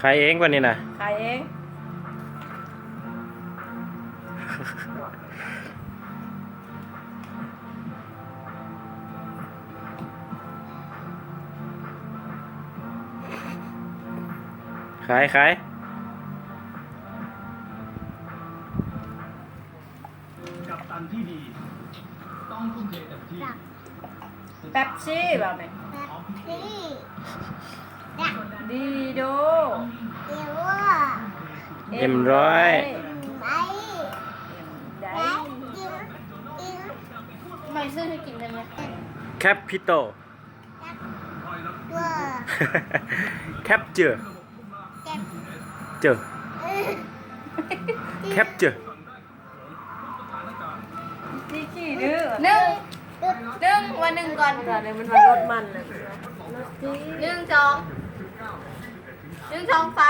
ຂາຍເອງບັດນີ້ນະ ຂາຍເອງ. ຂາຍ ຂາຍ. ກັບຕັນທີ່ດີ ຕ້ອງทุ่ມເທເຕັມທີ່. ເປັບຊີວ່າແມ່ນ ເປັບຊີ ດີໂດ ເອັມຮ້ອຍ ເອັມຮ້ອຍ ເອັມໄດ ກິນ ກິນ ແມ່ຊື້ໃຫ້ກິນໄດ້ໄໝ? ແຄບພິໂຕ ແຄບເຈີ ເຈີ ແຄບເຈີ. ຂີ້ດື້ ໜຶ່ງ ໜຶ່ງ ວ່າໜຶ່ງກ່ອນ ຕອນນີ້ມັນວ່າລົດມັນແຫຼະ ໜຶ່ງ ສອງ ໜຶ່ງ ສອງ ສາມ.